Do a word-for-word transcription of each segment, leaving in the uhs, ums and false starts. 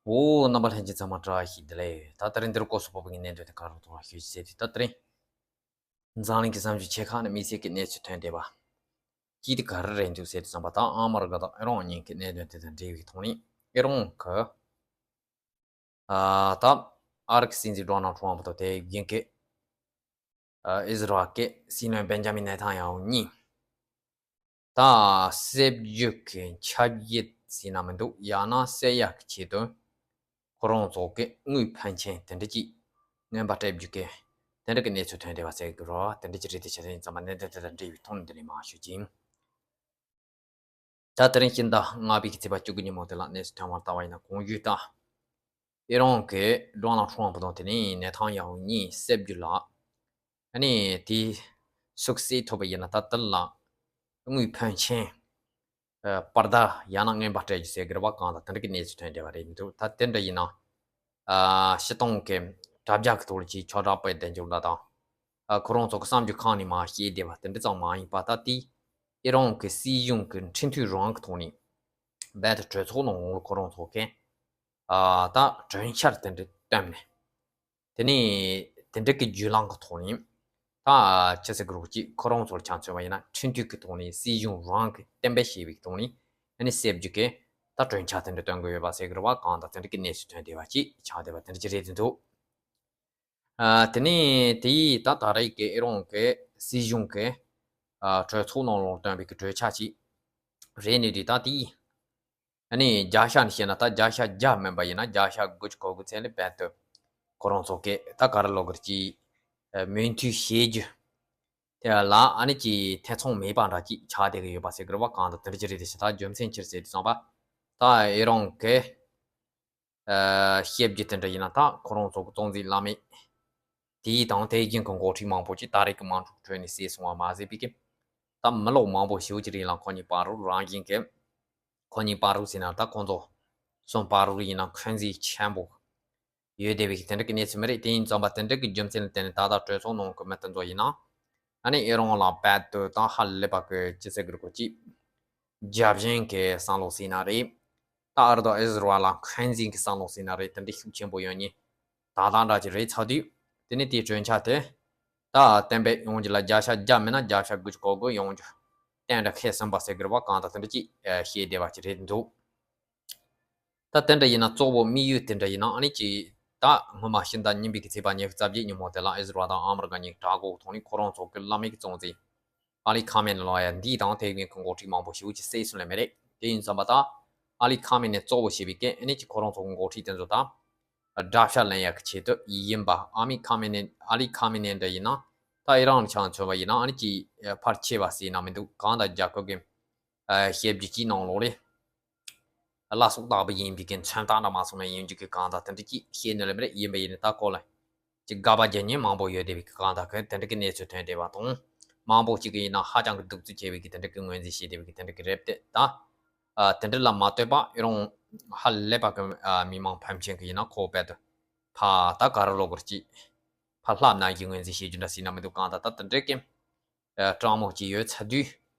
འོ། རྣམ་པ་ལྷན་རྒྱས་ཚང་མ་བཀྲ་ཤིས་བདེ་ལེགས། ད་དེ་རིང་འདིར་སྐོར་སོགས་པོ་བའི་གནད་དོན་དེ་ག་རུ་གཏོང་བ་ཞུ་ཟེར་དུས། ད་དེ་རིང་འཛམ་གླིང་གི་བསམ་ཤེས་ཆེ་ཁག་ནས་དམིགས་བསལ་གྱི་གནས་ཚུལ་ཐོན་བསྡད་པ་ཅིག་དེ་ག་རེ་རེད་འདུག་ཟེར་དུས་ཙམ་པ། ད་ཨ་མ་རི་ཀ་དང་ཨི་རན་གཉིས་ཀྱི་གནད་དོན་དེ་དང་འབྲེལ་བའི་ཐོག་ནས། ཨི་རན་གྱི་ཨ་ད་ཨ་རི་གི་སྲིད་འཛིན་ཌོ་ནལ་ཊམ་ཕ་དང་དེ་བཞིན་གྱི་ཨ་ཨིས་ར་ཨེལ་གྱི་སྲིད་བློན་བེན་ཇ་མིན་ནེ་ཐན་ཡ་ཧུ་གཉིས། ད་སྲིད་ཇུས་ཀྱི་ཆབ་ཡིག་ཟེར་ན་མི་འདུག་ཡང་ན་སྲིད་ཡག་གི་ཆེད་དུ་ཁོ་རང་ཚོ་གི་དངུལ་ཕོན་ཆེན་དེ་འདྲ་ཅིག་མངོན་པ་སྤྲད་རྒྱུ་གི་དེ་འདྲ་གི་གནས་ཚུལ་ཐོན་བསྡད་པ་ཟེར་གི་རེད། དེ་འདྲ་ཅིག་རེད་དེ། ཆ་ཚང་ཡིན་ཙམ་པ་གནད་དོན་དེ་དང་འབྲེལ་བའི་ཐོག་ནས་འདི་ནས་མར་ཞུ་རྒྱུ་ཡིན། ད་དེ་རིང་ཕྱི་ཟླ་ལྔ་པའི་ཚེས་པ་བཅུ་དགུ་ཉིན་མོ་དེ་ལ་གནས་ཚུལ་ཐོན་པར་ལྟ་བ་ཡིན་ན། གོང་ཞུས་ལྟར་ཨི་རན་གྱི་ཌོ་ནལ་ཊམ་ཕ་དང་དེ་ནས་ནེ་ཐན་ཡ་ཧུ་གཉིས་སྲིད་ཇུས་ལ་ཨ་ནི་དེ་སུག་སེ་ཐོབ་པ་ཡིན་ན། ད་དེ་ལ་དངུལ་ཕོན་ཆེན་ཨ་པར་ད་ཡང་ན་མངོན་པ་སྤྲད་རྒྱུ་ཟེར་གི་རེད་པ། གང་ལྟར་དེ་འདྲ་གི་གནས་ཚུལ་ཐོན་བསྡད་པ་རེད་འདུག་ད་དེ་འདྲ་ཡིན་ན་ཨ་སྤྱིར་བཏང་གི་དྲ་རྒྱ་གི་ཐོག་ལ་ཅིག་ཁྱབ་བསྒྲགས་སྤེལ་བསྡད་རྒྱུ་ལ་དང་། ཨ་ཁོ་རང་ཚོ་གི་གསར་འགྱུར་ཁང་ནས་མར་བཤད་བསྡད་པ་དེ་འདྲ་ཙམ་མ་ཡིན་པ། ད་དེ་ཨི་རན་གྱི་སྲིད་གཞུང་གི་འཕྲིན་ཐུང་རང་གི་ཐོག་ནས་རྦད་དེ་གྲོས་ཚོགས་ནང་ལོགས་ཁོ་རང་ཚོ་གི་ཨ་ད་གྲོས་འཆར་དེ་འདྲ་བཏོན་ནས། དེ་ནས་དེ་འདྲ་གི་བརྒྱུད་ལམ་གི་ཐོག་ནས། ད་ཅི་ཟེར་གི་རེད། ཅིག་ཁོ་རང་ཚོར་ཆ་མཚོན་པ་ཡིན་ན། འཕྲིན་ཐུང་གི་ཐོག་ནས་སྲིད་གཞུང་རང་གི་གཏན་འབེབས་བྱས་པའི་ཐོག་ནས་ཨ་ནི་སྲིད་ཇུས་ཀྱི་ད་གྲོས་འཆར་དེ་འདྲ་བཏོན་གི་ཡོད་པ་ཟེར་གི་རེད་པ། གང་ལྟར་དེ་འདྲ་གི་གནས་ཚུལ་ཐོན་བསྡད་པ་ཅིག་ཆགས་བསྡད་པ་དེ་འདྲ་ཅིག་རེད་འདུག་ཨ་དེ་ནས་དེ་ཡིས་ད་ད་རེས་ཀྱི་ཨི་རན་གྱི་སྲིད་གཞུང་གི་ཨ་གྲོས་ཚོགས་ནང་ལོགས་བཏོན་པའི་གི་གྲོས་འཆར་ཅིག་རེད་ནི་དུས། ད་དེ་ཡིས་ཨ་ནི་བརྒྱ་ཆ་ནས་བཤད་ན། ད་བརྒྱ་ཆ་བརྒྱ་མིན་པ་ཡིན་ན་བརྒྱ་ཆ་དགུ་བཅུ་གོ་དགུ་ཚད་ལ་རྦད་དེ་ཁོ་རང་ཚོ་གི་ད་ག་རེ་ལབ་དགོས་རེད། ཅིག་ཨ་མོས་མཐུན་བྱེད་རྒྱུ་དེ་ལ་ཨ་ནི་ཅིག་ཐེ་ཚོམ་མེད་པ་འདྲ་ཅིག་ཆགས་བསྡད་ཀྱི་ཡོད་པ་ཟེར་གི་རེད་པ། གང་ལྟར་དེ་འདྲ་ཅིག་རེད་དེ། ད་རྒྱུ་མཚན་ཅི་རེད་ཟེར་དུས་ཙམ་པ། ད་ཨི་རན་གྱི་ཨ་བཤད་རྒྱུ་དེ་འདྲ་ཡིན་ན། ད་ཁོ་རང་ཚོ་གི་གཙོ་འཛིན་བླ་མ་དེ་དང་དེ་བཞིན་གྱི་འགོ་ཁྲིད་མང་པོ་ཅིག་ད་རེས་ཀྱི་དམག་འཁྲུག་ཁྲོད་ནས་བསད་སོང་བ་མ་ཟད་པའི་གི། ད་མི་ལོ་མང་པོ་ཞེ་པོ་ཅིག་རིང་ལ་ཁོ་གཉིས་བར་དུ་རང་བཞིན་གྱི། ཁོ་གཉིས་བར་དུ་ཟེར་ན། ད་ཁོང་ཚོ་གསུམ་བར་དུ་ཡིན་ན་འཁོན་འཛིན་ཆེན་པོ་ཡོད་བསྡད་པའི་གི་དེ་འདྲ་གི་གནས་ཚུལ་མ་རེད། དེ་ཡིན་ཙམ་པ་དེ་འདྲ་གི་རྒྱུ་མཚན་ལ་བརྟེན་ནས་ད་ལྟ་གྲོས་ཚོགས་ནང་གི་མི་དེ་ཚོ་ཡིན་ན། ཨ་ནི་ཨི་རན་ལ་རྦད་དེ་ད་ཧ་ལས་པ་གི་ཅི་ཟེར་གི་རེད། ཅིག་རྒྱབ་ཆེན་གྱི་བསམ་བློ་ཟེར་ན་རེད། ད་ཨ་རི་དང་ཨི་ཟི་རལ་ལ་འཁོན་འཛིན་གྱི་བསམ་བློ་ཟེར་ན་རེད། དེ་འདྲ་ཤུགས་ཆེན་པོ་ཡོད་ནི་ད་ལྟ་འདྲ་ཅིག་རེད་ཚར་དུས། དེ་ནས་དེའི་གྲོས་འཆར་དེ་ད་གཏན་འབེབས་ཡོང་རྒྱུ་ལ་བརྒྱ་ཆ་བརྒྱ་མིན་ན་བརྒྱ་ཆ་དགུ་བཅུ་གོ་དགུ་ཡོང་རྒྱུ་གཏན་འདྲ་འཁེལ་ཟིན་པ་ཟེར་གི་རེད་པ། གང་ལྟར་དེ་འདྲ་ཅིག་ཨ་བཤད་བསྡད་པ་ཅིག་རེད་འདུག་ད་དེ་འདྲ་ཡིན་ན་གཙོ་བོ་དམིགས་ཡུལ་དེ་འདྲ་ཡིན་ན། ཨ་ནི་ཅིག་ད་སྔོན་མ་ཕྱི་ཟླ་གཉིས་པའི་གི་ཚེས་པ་ཉི་ཤུ་རྩ་བརྒྱད་ཉིན་མོ་དེ་ལ་ཨི་ཟི་རལ་དང་ཨ་མི་རི་ཀ་གཉིས་ཀྱི་དགྲ་འགོག་ཐོག་ནས་ཁོ་རང་ཚོ་གི་བླ་མའི་གི་གཙོ་འཛིན་ཨ་ལི་ཁ་མེ་ནི་ལོ་ཡ་འདི་དང་དེ་བཞིན་གྱི་འགོ་ཁྲིད་མང་པོ་ཞེ་པོ་ཅིག་བསད་སོང་ལེ་མ་རེད། དེ་ཡིན་ཙམ་པ་ད་ཨ་ལི་ཁ་མེ་ནི་གཙོ་བོ་བྱས་པའི་གི་ཨ་ནི་ཅིག་ཁོ་རང་ཚོ་གི་འགོ་ཁྲིད་དེ་ཚོ་ད་དགྲ་ཤ་ལེན་ཡག་གི་ཆེད་དུ་ཡིན་པ། ཨ་མི་ཁ་མེ་ནི་ཨ་ལི་ཁ་མེ་ནི་འདྲ་ཡིན་ན། ད་ཨི་རན་ཆ་མཚོན་པ་ཡིན་ན། ཨ་ནི་ཅིག་ཕལ་ཆེ་བ་ཟེར་ན་མི་འདུག་གང་ལྟར་རྒྱལ་ཁབ་ཀྱི་ཨ་བྱེད་རྒྱུ་ཅིག་ནང་ལོགས་ལས་བླ་སྲོག་ལྟ་བུ་ཡིན་པའི་གི་མཚོན་རྟགས་འདྲ་མ་སོང་ན་ཡིན་རྒྱུ་གི་གང་ལྟར་དེ་འདྲ་ཅིག་བཤད་ནི་ལེ་མ་རེད། ཡིན་པ་ཡིན་ནི་ད་ཁོ་ལ་ཅིག་དགག་པ་རྒྱག་མཁན་མང་པོ་ཡོད་བསྡད་པའི་གི་གང་ལྟར་གི་དེ་འདྲ་གི་གནས་ཚུལ་ཐོན་བསྡད་པ་དང་། མང་པོ་ཅིག་གི་ཡིན་ན་ཧ་ཅང་གི་གདུག་རྩུབ་ཆེ་བའི་གི་དེ་འདྲ་གི་ངོས་འཛིན་བྱས་བསྡད་པའི་གི་དེ་འདྲ་གི་རེད་དེ། ད་ཨ་དེ་འདྲ་ལ་མ་ལྟོས་པ་ཨི་རན་ཧ་ལས་པ་གི་ཨ་མི་མང་ཕམ་ཆེན་གི་ཡིན་ན་ཁོ་རྦད་དེ་ཕར་ད་ག་རེ་ལབ་དགོས་རེད། ཅིག་ཕར་ལྷབ་ན་གི་ངོས་འཛིན་བྱེད་རྒྱུ་འདྲ་ཟེར་ན་མི་འདུག་གང་ལྟར་ད་དེ་འདྲ་གི་ཨ་སྤྲང་མོ་ཅིག་ཡོད་ཚར་དུས།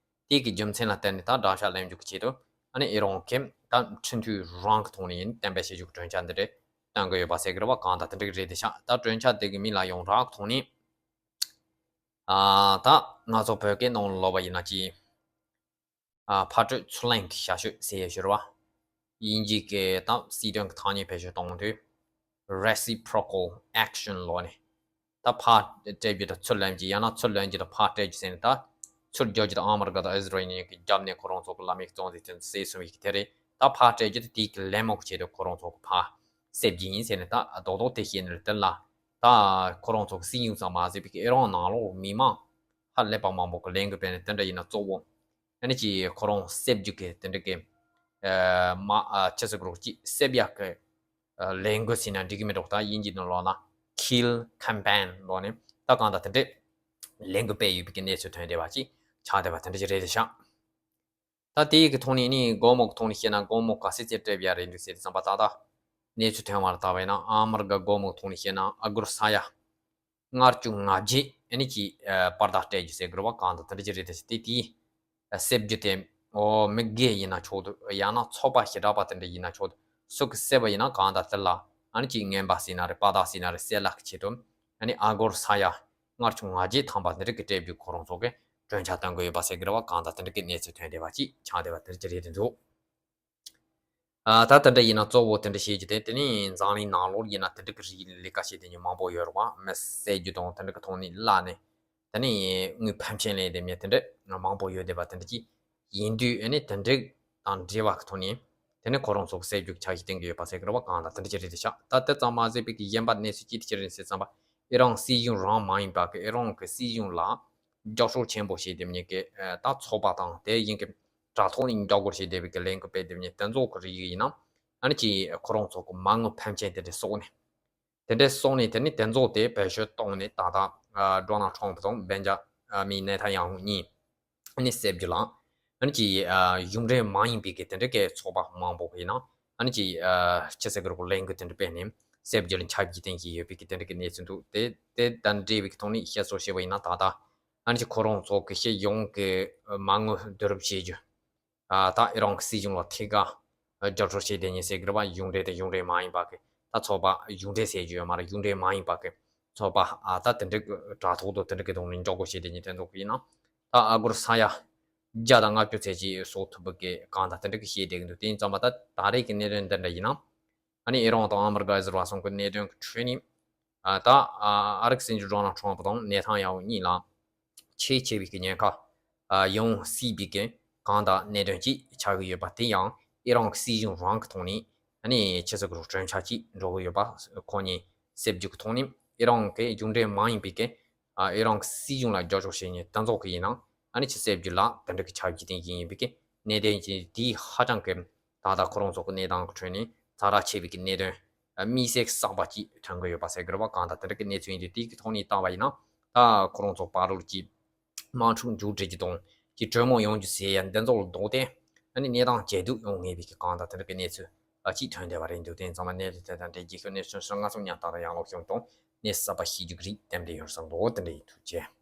དེ་གི་རྒྱུ་མཚན་ལ་བརྟེན་ནས་ད་དགྲ་ཤ་ལེན་རྒྱུ་གི་ཆེད་དུ་ཨ་ནི་ཨི་རན་གི་ད་འཕྲིན་ཐུང་རང་གི་ཐོག་ནས་ཡིན་གཏན་འབེབས་བྱེད་རྒྱུ་གི་གྲོས་འཆར་འདི་འདྲ་བཏོན་གི་ཡོད་པ་ཟེར་གི་རེད་པ། གང་ལྟར་དེ་འདྲ་གི་རེད་དེ་ཤག་ད་གྲོས་འཆར་དེ་གི་མིང་ལ་ཡོངས་གྲགས་ཐོག་ནས་ཨ་ད་ང་ཚོ་བོད་སྐད་ནང་ལ་ལབ་པ་ཡིན་ན་ཅིག་ཨ་ཕར་སྤྲོད་ཚུར་ལེན་གྱི་ཞབས་ཞུ་ཟེར་ཡ་ཞུ་རེད་པ། དབྱིན་ཇི་གི་དང་སྲིད་དོན་གྱི་ཐག་ཉེ་བེད་སྤྱོད་གཏོང་དུས་reciprocal action ལབ་ནས། ད་ཕར་སྤྲད་རྒྱུ་དང་ཚུར་ལེན་རྒྱུ། ཡང་ན་ཚུར་ལེན་རྒྱུ་དང་ཕར་སྤྲད་རྒྱུ་ཟེར་ནས། ད་ཚུར་རྒྱག་རྒྱུ་དང་ཨ་མི་རི་ཀ་དང་ཨི་ཟི་རལ་གཉིས་ཀྱི་རྒྱབ་ནས་ཁོ་རང་ཚོ་གི་བླ་མའི་གཙོ་འཛིན་དེ་ཚོ་བསད་སོང་བའི་གི་དེ་རེད། ད་ཕར་སྤྲད་རྒྱུ་དེ་དེའི་གི་ལན་མོ་གི་ཆེད་དུ་ཁོ་རང་ཚོ་གི་ཕར་བསད་རྒྱུ་ཡིན་ཟེར་ནས། ད་རྡོག་རྡོག་དེ་བཤད་ནས་དེ་ལ་ད་ཁོ་རང་ཚོ་གི་སྲིད་གཞུང་ཙམ་མ་ཟད་པའི་གི་ཨི་རན་ནང་ལོགས་མི་མང་ཧ་ལས་པ་མང་པོ་གི་ལས་འགུལ་སྤེལ་ནས། དེ་འདྲ་ཡིན་ན་གཙོ་བོ་ཨ་ནི་ཅིག་ཁོ་རང་བསད་རྒྱུ་གི་དེ་འདྲ་གི་ཨ་མ་ཨ་ཅི་ཟེར་དགོས་རེད། ཅིག་བསད་ཡག་གི་ཨ་ལས་འགུལ་ཟེར་ན་འགྲིག་གི་མི་འདུག་ད་དབྱིན་ཇི་ནང་ལོགས་ན་kill campaign ལབ་ནས་ད་གང་ལྟར་དེ་འདྲའི་ལས་འགུལ་སྤེལ་ཡོད་པའི་གི་གནས་ཚུལ་ཐོན་བསྡད་པ་ཅིག་ཆགས་བསྡད་པ་དེ་འདྲ་ཅིག་རེད་དེ་ཤག་ད་དེའི་གི་ཐོག་ནས་ནི་སྒོར་མོ་གི་ཐོག་ནས་བཤད་ན་སྒོར་མོ་ག་ཚོད་ཅིག་སྤྲད་པ་ཡ་རེད་འདུག་ཟེར་དུས་ཙམ་པ། ད་ལྟ་གནས་ཚུལ་ཐོན་པ་ལ་ལྟ་བ་ཡིན་ན་ཨ་མི་རི་ཀ་སྒོར་མོ་གི་ཐོག་ནས་བཤད་ན་ཨ་སྒོར་ས་ཡ་ལྔ་བཅུ་ང་བརྒྱད་ཨ་ནི་ཅིག་ཨ་པར་རྟགས་སྤྲད་རྒྱུ་ཟེར་དགོས་རེད་པ། གང་ལྟར་དེ་འདྲ་ཅིག་རེད་དེ། དེ་དེའི་ཨ་བསད་རྒྱུ་དེ་ཨོ་མི་སྒེར་ཡིན་ན་ཆོག་འདུག་ཡང་ན་ཚོགས་པ་བྱེ་བྲག་པ་དེ་འདྲ་ཡིན་ན་ཆོག་འདུག་སུ་གིས་བསད་པ་ཡིན་ན་གང་ལྟར་དེ་ལ་ཨ་ནི་ཅིག་རྔན་པ་ཟེར་ན་རེད། དཔའ་རྟགས་ཟེར་ན་རེད། བསད་ལྷག་གི་ཆེད་དུ་ཨ་ནི་ཨ་སྒོར་ས་ཡ་ལྔ་བཅུ་ང་བརྒྱད་ཐམ་པ་འདི་འདྲ་གི་སྤྲད་རྒྱུ་ཁོ་རང་ཚོ་གིས་གྲོས་འཆར་བཏོན་གི་ཡོད་པ་ཟེར་གི་རེད་བ། གང་ལྟར་དེ་འདྲ་གི་གནས་ཚུལ་ཐོན་བསྡད་པ་ཅིག་ཆགས་བསྡད་པ་དེ་འདྲ་ཅིག་རེད་འདུག་ཨ་ད་དེ་འདྲ་ཡིན་ན་གཙོ་བོ་དེ་འདྲ་བཤད་རྒྱུ་དེ། དེ་ནི་འཛམ་གླིང་ནང་ལོགས་ཡིན་ན་དེ་འདྲ་གི་རིགས་ལས་ཀ་བྱེད་མཁན་མང་པོ་ཡོད་རེད་བ། མི་བསད་རྒྱུ་དང་དེ་འདྲ་གི་ཐོག་ནས་བརླགས་ནས། དེ་ནས་དངུལ་ཕོན་ཆེན་ལེན་བསྡད་མཁན་དེ་འདྲ་མང་པོ་ཡོད་བསྡད་པ་དེ་འདྲ་ཅིག་ཡིན་དུས། ཨ་ནི་དེ་འདྲ་དང་འབྲེལ་བ་གི་ཐོག་ནས་དེ་ནི་ཁོ་རང་ཚོ་གི་བསད་རྒྱུ་གི་འཆར་གཞི་བཏིང་གི་ཡོད་པ་ཟེར་གི་རེད་བ། གང་ལྟར་དེ་འདྲ་ཅིག་རེད་དེ་ཤག་ད་དེ་ཙམ་མ་ཟད་པའི་གི་གཞན་པ་གནས་ཚུལ་ཅིག་དེ་ཅི་རེད་ཟེར་ཙམ་པ། ཨི་རན་སྲིད་གཞུང་རང་མ་ཡིན་པ་གི་ཨི་རན་གི་སྲིད་གཞུང་ལ་རྒྱབ་སྐྱོར་ཆེན་པོ་བྱེད་བསྡད་མཁན་གི་ད་ཚོགས་པ་དང་དེ་བཞིན་གི་དྲ་ཐོག་ནས་འཇབ་རྒོལ་བྱེད་བསྡད་པའི་གི་ལས་འགུལ་སྤེལ་བསྡད་མཁན་དེ་ཚོ་གི་རིགས་ཡིན་ན། ཨ་ནི་ཅིག་ཁོ་རང་ཚོ་གི་མ་དངུལ་ཕོན་ཆེན་དེ་འདྲ་གསོག་ནས། དེ་འདྲ་གསོག་ནས་དེ་ནི་དེ་ཚོ་དེ་བེད་སྤྱོད་བཏང་ནས། ད་ལྟ་ཨ་ཌོ་ནལ་ཊམ་དང་སྦེན་ཇ་མིན་ནེ་ཐན་ཡ་ཧུ་གཉིས་ཨ་ནི་བསད་རྒྱུ་ལ། ཨ་ནི་ཅིག་ཨ་གཞུང་འབྲེལ་མ་ཡིན་པའི་གི་དེ་འདྲ་གི་ཚོགས་པ་མང་པོ་ཡིན་ན། ཨ་ནི་ཅིག་ཨ་ཅི་ཟེར་གི་རེད། ལས་འགུལ་དེ་འདྲ་སྤེལ་ནས་བསད་རྒྱུ་ལ་འཆར་གཞི་བཏིང་བཞིན་ཡོད་པའི་གི་དེ་འདྲ་གི་གནས་ཚུལ་འདུག་དེ་དེ་དང་འབྲེལ་བའི་གི་ཐོག་ནས་བཤད་སྲོལ་བཤད་པ་ཡིན་ན། ད་ལྟ་ཨ་ནི་ཅིག་ཁོ་རང་ཚོ་གི་སྤྱི་ཡོངས་གི་མ་དངུལ་བསྡུ་རུབ་བྱེད་རྒྱུ། ཨ་ད་ཨི་རན་གི་སྲིད་གཞུང་ལ་ཐད་ཀར་རྒྱབ་སྐྱོར་བྱེད་བསྡད་མཁན་ཟེར་གི་རེད་བ། གཞུང་འབྲེལ་དང་གཞུང་འབྲེལ་མ་ཡིན་པ་གི་ད་ཚོགས་པ། གཞུང་འབྲེལ་ཟེར་རྒྱུ་ཡོད་མ་རེད། གཞུང་འབྲེལ་མ་ཡིན་པ་གི་ཚོགས་པ། ཨ་ད་དེ་འདྲ་གི་དྲ་ཐོག་ཏུ་དེ་འདྲ་གི་ཐོག་ནས་འཇབ་རྒོལ་བྱེད་བསྡད་མཁན་དེ་ཚོ་གི་ཡིན་ན། ད་ཨ་སྒོར་ས་ཡ་བརྒྱ་དང་ལྔ་བཅུ་ཙམ་ཞིག་གསོག་ཐུབ་པའི་གི་གང་ལྟར་དེ་འདྲ་གི་བཤད་བསྡད་གི་འདུག་དེ་ཡིན་ཙམ་པ་ད་ད་རེས་ཀྱི་གནད་དོན་འདི་འདྲ་ཡིན་ན། ཨ་ནི་ཨི་རན་དང་ཨ་མི་རི་ཀ་ཟེར་བ་གསུམ་གི་གནད་དོན་གི་ཁྲོད་ནས། ཨ་ད་ཨ་ཨ་རིའི་སྲིད་འཛིན་ཌོ་ནལ་ཊམ་དང་ནེ་ཐན་ཡ་ཧུ་གཉིས་ལ་ཆེས་ཆེ་བའི་གི་ཉེན་ཁ་ཨ་ཡོང་སྲིད་པའི་གི་གང་ལྟར་གནད་དོན་ཅིག་ཆགས་ཀྱི་ཡོད་པ། དེ་ཡང་ཨི་རན་གི་སྲིད་གཞུང་རང་གི་ཐོག་ནས་ཨ་ནི་ཆེ་ས་གི་རུ་གྲོས་འཆར་ཅིག་འགྲོ་གི་ཡོད་པ། ཁོ་གཉིས་བསད་རྒྱུ་གི་ཐོག་ནས་ཨི་རན་གི་གཞུང་འབྲེལ་མ་ཡིན་པའི་གི་ཨ་ཨི་རན་གི་སྲིད་གཞུང་ལ་རྒྱབ་སྐྱོར་བྱེད་མཁན་དེ་ཚོ་གི་ཡིན་ན། ཨ་ནི་ཆེས་བསད་རྒྱུ་ལ་དེ་འདྲ་གི་འཆར་གཞི་བཏིང་བཞིན་ཡིན་པའི་གི་གནད་དོན་ཅིག་དེ་ཧ་ཅང་གི་ད་ལྟ་ཁོ་རང་ཚོ་གི་གནས་སྟངས་ཀྱི་ཁྲོད་ནས་ཚ་དྲག་ཆེ་བའི་གི་གནད་དོན། ཨ་དམིགས་བསལ་གསར་པ་ཅིག་ཐོན་གི་ཡོད་པ་ཟེར་གི་རེད་བ། གང་ལྟར་དེ་འདྲ་གི་གནས་ཚུལ་ཡིན་དུས། དེ་གི་ཐོག་ནས་བལྟས་པ་ཡིན་ན། ད་ཁོ་རང་ཚོ་བར་ལ་ཅིག་དམག་འཁྲུག་མཇུག་སྒྲིལ་རྒྱུ་དང་ཅིག་གྲོས་མོལ་ཡོང་རྒྱུ་ཟེར་ཡ་འདི་ཚོ་ལ་ལྡོག་སྟེ། ཨ་ནི་གནས་སྟངས་ཇེ་སྡུག་ཡོང་ངེས་པའི་གི་གང་ལྟར་དེ་འདྲ་གི་གནས་ཚུལ་ཨ་ཅིག་ཐོན་བསྡད་པ་རེད་འདུག་དེ་ཡིན་ཙང་མ་གནས་ཚུལ་དེ་དང་འབྲེལ་རྒྱུ་ཤོག་གནས་ཚུལ་ཧྲིལ་ང་ཚོ་ཉག་ཏག་ཏག་ཡང་ལོག་ཤོག་དང་། གནས་ཚུལ་གསར་པ་ཤེས་རྒྱུ་གི་རིགས་རྟེན་འབྲེལ་ཡོད་བསམ་འདུག་དེ་འདྲ་ཡིན། ཐུགས་རྗེ་ཆེ།